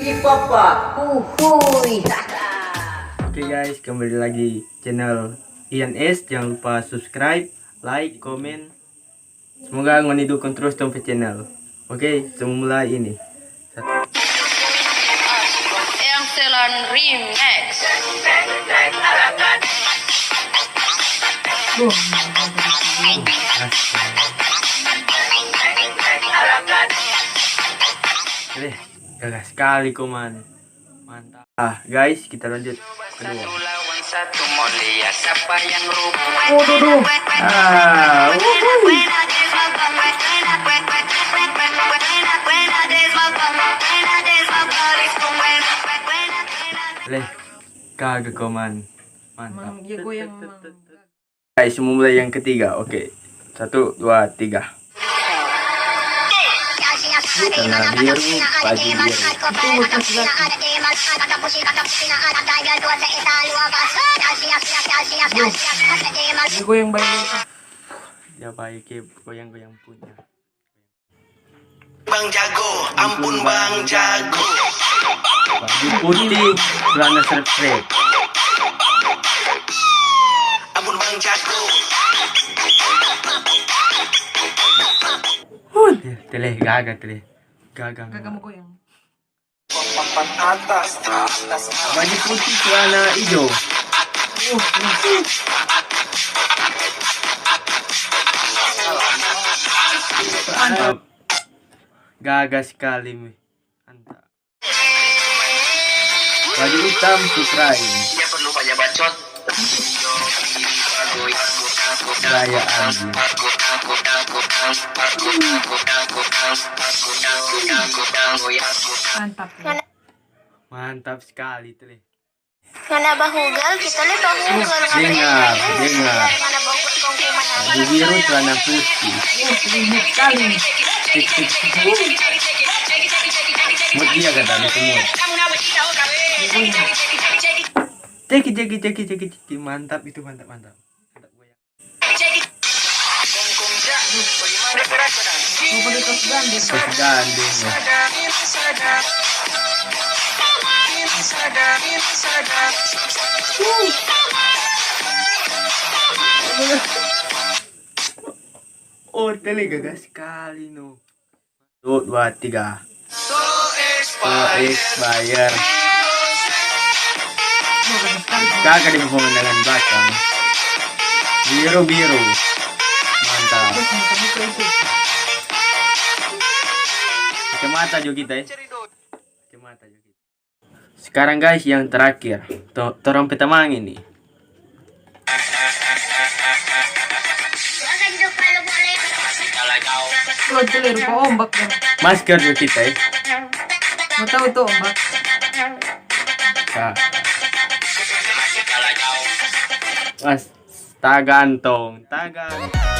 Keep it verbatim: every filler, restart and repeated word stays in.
Papa, uhuy. Oke guys, kembali lagi channel Ian S. Jangan lupa subscribe, like, komen. Semoga ngoni dukung terus tong pe channel. Oke, sebelum mulai ini. Satu. Excellent remix. Oke, gaga sekali, koman. Mantap. Ah, guys, kita lanjut kedua. Satu lawan satu, mau lihat siapa yang rubuh. Waduh, duh. Ah, wuhu. Leh, kagak, koman. Mantap. Mang, dia goyang, Mang. Guys, semua mulai yang ketiga. Oke. Satu, dua, tiga. Celana biru, baju biru. Itu goyang baik. Dia baik, goyang-goyang punya. Bang Jago, ampun Bang Jago. Baju putih, celana srep-srep. Ampun Bang Jago. Huh, tele, gaga, tele. Gaga. Gaga mau goyang. Papan atas, atas. Baju putih, celana hijau. Uh, uh. Mantap. Gaga sekali, mi. Mantap. Baju hitam, Sutra ini. Dia perlu banyak bacot. Gaya anjing. Mantap. Mantap sekali, tele. Ngana bahugal, kita le bahugal. Dengar, dengar. Baju biru, celana putih. Tik, tik, tik. Mood dia kata dia semua. Ceki, ceki, ceki, ceki, ceki. Mantap itu, mantap, mantap. Mantap, goyang. Terus gandeng, ya. Oh, tele gaga sekali, no. Satu, dua, tiga. So expire. Kagak di pemandangan belakang. Biru-biru. Mantap. Kacamata jo kita, eh. Kacamata jo kita. Sekarang, guys, yang terakhir. To-, torang pe tamang ini. Tuh, tuh, rupa ombak, kan? Masker jo kita, eh. Mau tahu tuh ombak? Nah. Mas, tagantong, tagantong.